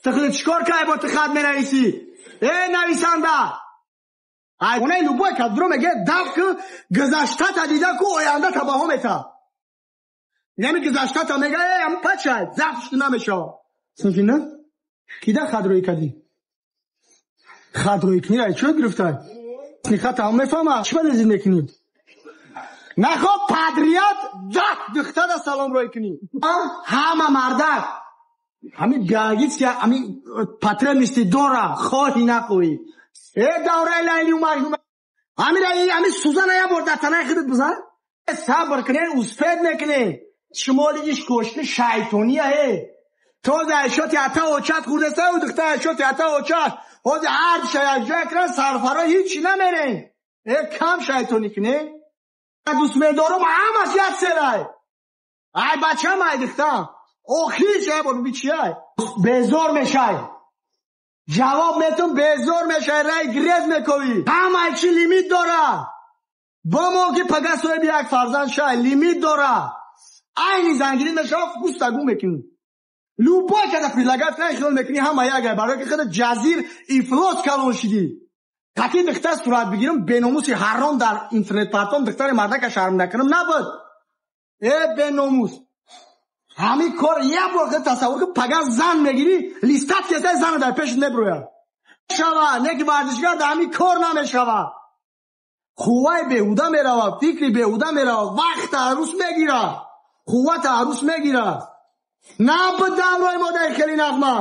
Ту худат чикор кардӣ бо ту хат менависӣ? Э нависанда! Ай онаи любой кас биро меге даф ки гузаштата дида ку ояндата баҳо мета. Яъне гузаштата мега э ам пачай заф шуда намешава. Синфи на? Кида хат рӯй кардӣ? Хат рӯй кунӣ ай чӣ гирифтай? Хата ҳам мефаҳма чӣ ба зид мекунӣ? Нахо падрият 10 духтара салом рӯй кунӣ. Ҳама мардак ҳамин биологически ҳамин потребности дора, хоҳӣ нахоҳӣ. Э давраи Лайлию Маҷнун ҳамира ҳамин сузана як бор дар танаи худат бизан. Сабр кунед, успеть мекунед. Шумо иш кошти шайтония э. Този айшоти ата очат хӯрдаста ӯ духтар айшоти ата очат. Ҳозир ҳар як ҷой кунанд сарфаро ҳичи намерен. Э кам шайтонӣ кунед. Дӯст медорам ҳамаш як серай. Ай бачам ай духтар. Охирш як бор биби чиай? Безор мешай. Ҷавоб метун безор мешай, рай грез мековӣ. Ҳамаи чи лимит дора. Бо мо ки пага соҳиби як фарзанд шай, лимит дора. Айни зангирӣ мешава, густа гум мекунӣ. Любой када предлагать кунад, хиёл мекунӣ ҳама як ай, барои ки худ ҷазир ифлос калон шидӣ. Қатъи духтар сурат бигирам, беномуси ҳаром дар интернет партом духтари мардака шарм накунам набуд. Э беномус. Ҳамин кор як бор худ тасаввур кун, пага зан мегирӣ, листат кесай зана дар пешат меброяд. Шава, не ки варзишгар дар ҳамин кор намешава. Қувваи беҳуда меравад, фикри беҳуда меравад, вақт арӯс мегирад, қувват арӯс мегирад. Набуд даврои мо дар хеле нағма.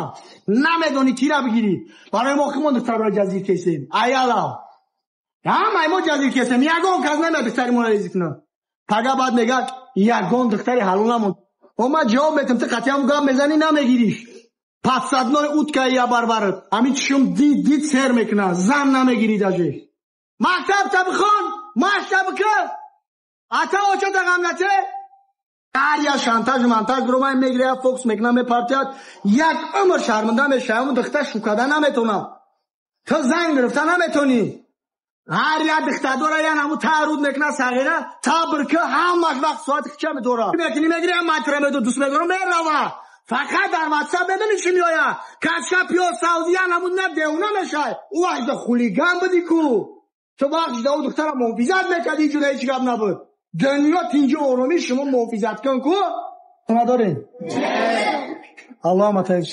Намедонӣ кира бигирӣ. Барои мо химон духтарро ҷазир кесем. Аяла. Ҳамаи мо ҷазир кесем. Ягон кас намеяд духтари моро ризик кунад. Пага баъд мегӯяд ягон духтари ҳалол намонд. О ман ҷавоб метам, ту қатъиан гап мезанӣ намегириш. Подсадной уткаи я барбарат. Ҳамин чишум дид дид сер мекунад. Зан намегирӣ даже. Мактабта бихон, машта бикун. Ата очата ғам нате. Ҳар як шантаж мантаж биромай мегиря, фокус мекунам, мепартояд. Як умр шарманда мешавам, духтар шукада наметонам. Ту занг гирифта наметонӣ. Ҳар як духтардора ян ҳамун тааруд мекунад сағира, сабр ки ҳамаш вақт соати хича медорад. Мекунӣ мегирӣ, матра медо дӯст медорам, мерава. Фақат дар ватсап медонӣ чӣ меояд? Качка пиёз савзи ян ҳамун на девона мешавад. Ӯ вақт хулиган будӣ ку. Ту вақт да ӯ духтара муҳофизат мекардӣ, ҷуда ҳеҷ гап набуд. Дунё тинҷу оромӣ шумо муҳофизат кун ку. Надорем? Аллоҳ матаиб.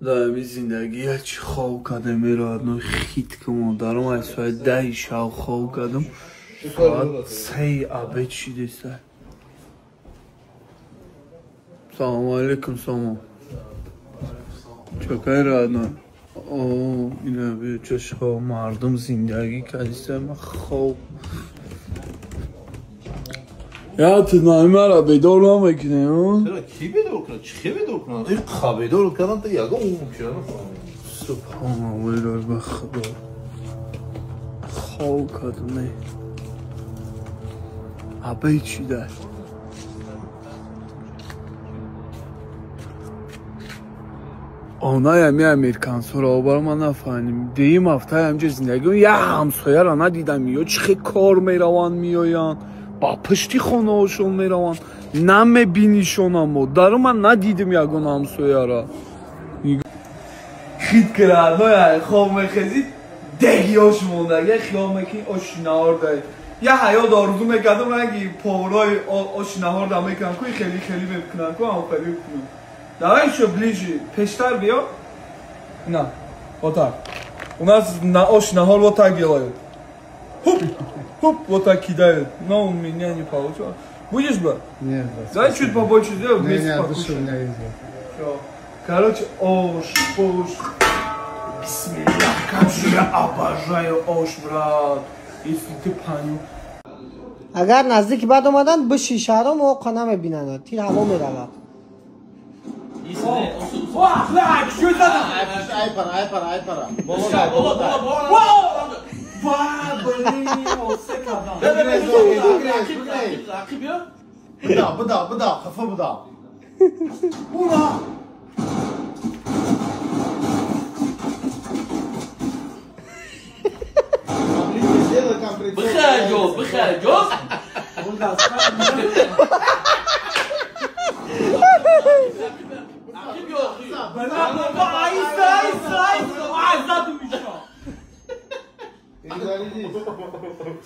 Дар ҳамин зиндагӣ як чӣ хоб кардем, меравад но хит ки модарам аз соати 10 шаб хоб кардам, соат 3 обед шидеста. Салому алейкум, Сомо. Чокай родной? О, ина чашо мардум зиндагӣ кардиста, ман хоб. Я ту маро бедор намекунӣ, о? Чаро ки бедор кунад? Чӣ хе бедор кунад? Ин қа бедор кардан та ягон мумкин нафаҳмам. Субҳоналлоҳ, ба Худо. Хоб кардам, не. Обед шида. Онаи ҳами американсоро баро ман нафаҳмидем. Дуюм ҳафтаи ҳамҷо зиндагӣ як ҳамсояро надидам. Ё чӣ хе кор мераванд меоянд, ба пушти хонаҳошон мераванд, намебинишонам. Модаро ман надидим ягон ҳамсояро. Хит кирадной хоб мехезид, деги ош мондаги, хиёл мекунӣ оши наҳор дай. Я ҳаёт орзу мекардам ранги поварои оши наҳор да мекунам ку, хеле хеле мекунам ку, ҳам хеле кунам. Давай еще ближе, пештар биё. На, вот так. У нас на ош наҳор вот так делают. Хуп, хуп, вот так кидают. Но у меня не получилось. Будешь, брат? Нет, брат. Давай чуть побольше сделай, вместе покушаем. У меня есть. Всё. Короче, ош, ош. Бисмиллах, как же я обожаю ош, брат. Если ты понял. Агар наздики бад омаданд, биши шаҳром оқа намебинанд, тир ҳаво меравад. Айпара, айпара, айпара. Буда, буда, буда, хафа буда. Ура! Бихай ҷоз, бихай ҷоз.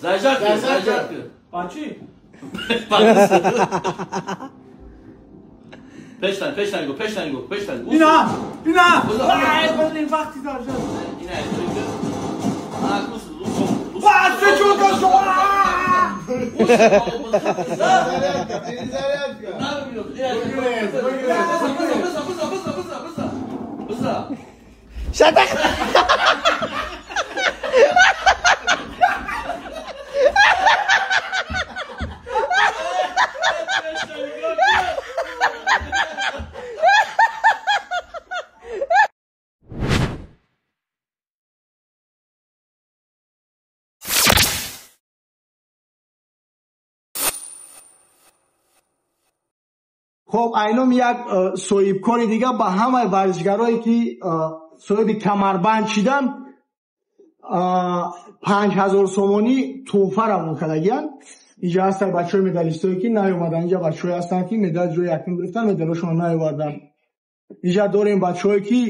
Заряжать кун. Бачи? Пештан, пештан го, пештан го, пештан. Ина, ина. Ай, блин, вақти заряжать. Ина, а, кус, кус. Ва, се чука шо. Зарядка, перезарядка. Шатах. Хоб, айном як соҳибкори дига ба ҳамаи варзишгарое ки соҳиби камарбанд шидан 5000 сомонӣ тӯҳфа равон кардагиянд. Инҷа ҳастанд бачаҳои медалистое ки наёмаданд, инҷа бачаҳое ҳастанд ки медал ҷои якум гирифтанд, медалошонро наёварданд. Инҷа дорем бачаҳое ки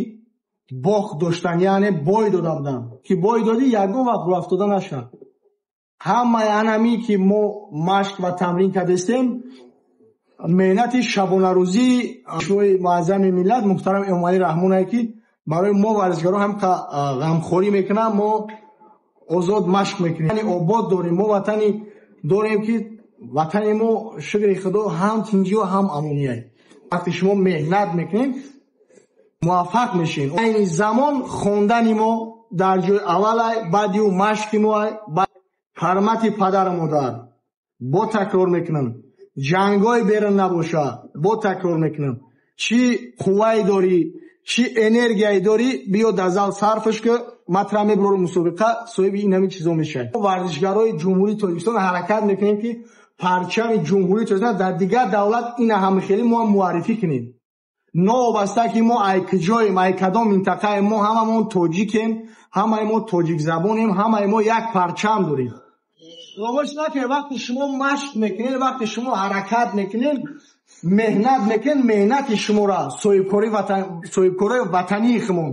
бохт доштанд, яъне бой дода буданд, ки бой додӣ ягон вақт рӯафтода нашавад. Ҳамаи анаме ки мо машқ ва тамрин кардастем, меҳнати шабонарӯзии Пешвои муаззами миллат муҳтарам Эмомалӣ Раҳмоне ки барои мо варзишгарон ҳам ғамхорӣ мекунанд, мо озод машқ мекунем. Ватани обод дорем, мо ватани дорем ки ватани мо шукри Худо ҳам тинҷию ҳам амония. Вақте шумо меҳнат мекунед, муваффақ мешавед. Айни замон хондани мо дар ҷои аввал, баъди ӯ машқи мо, ҳурмати падару модар. Бо такрор мекунам, ҷангҳои берун набошад, бо такрор мекунам, чӣ қуввае дорӣ, чӣ энергияе дорӣ, биё дар зал сарфаш ки матра мебурору мусобиқа соҳиби ин ҳамин чизо мешавад. Варзишгарои Ҷумҳурии Тоҷикистон ҳаракат мекунем ки парчами Ҷумҳурии Тоҷикистон дар дигар давлат ина ҳама хеле мо ҳам муаррифӣ кунем. Новобаста ки мо ай куҷоем, ай кадом минтақаем, мо ҳамамон тоҷикем, ҳамаи мо тоҷикзабонем, ҳамаи мо як парчам дорем. Фаромӯш накунед, вақте шумо машқ мекунед, вақте шумо ҳаракат мекунед, меҳнат мекунед, меҳнати шуморо соҳибкорои ватании худмон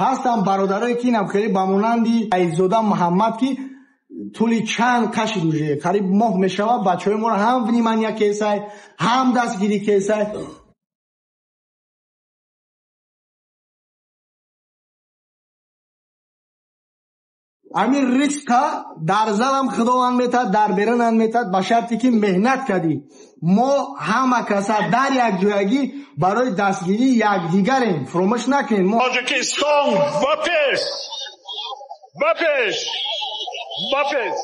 ҳастанд, бародарое ки инам хеле ба монанди Аиззода Муҳаммад ки тӯли чанд кашид уже қариб моҳ мешавад, бачаҳои моро ҳам внимания кесай, ҳам дастгирӣ кесай. Ҳамин ризқа дар залам Худованд метад, дар берунам метад, ба шарте ки меҳнат кардӣ. Мо ҳама каса дар якҷоягӣ барои дастгирии якдигарем. Фаромӯш накунед. Мо Тоҷикистон ба пеш! Ба пеш! Ба пеш!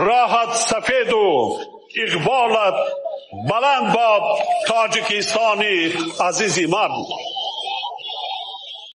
Роҳат сафеду иқболат баланд бод, Тоҷикистони азизи ман.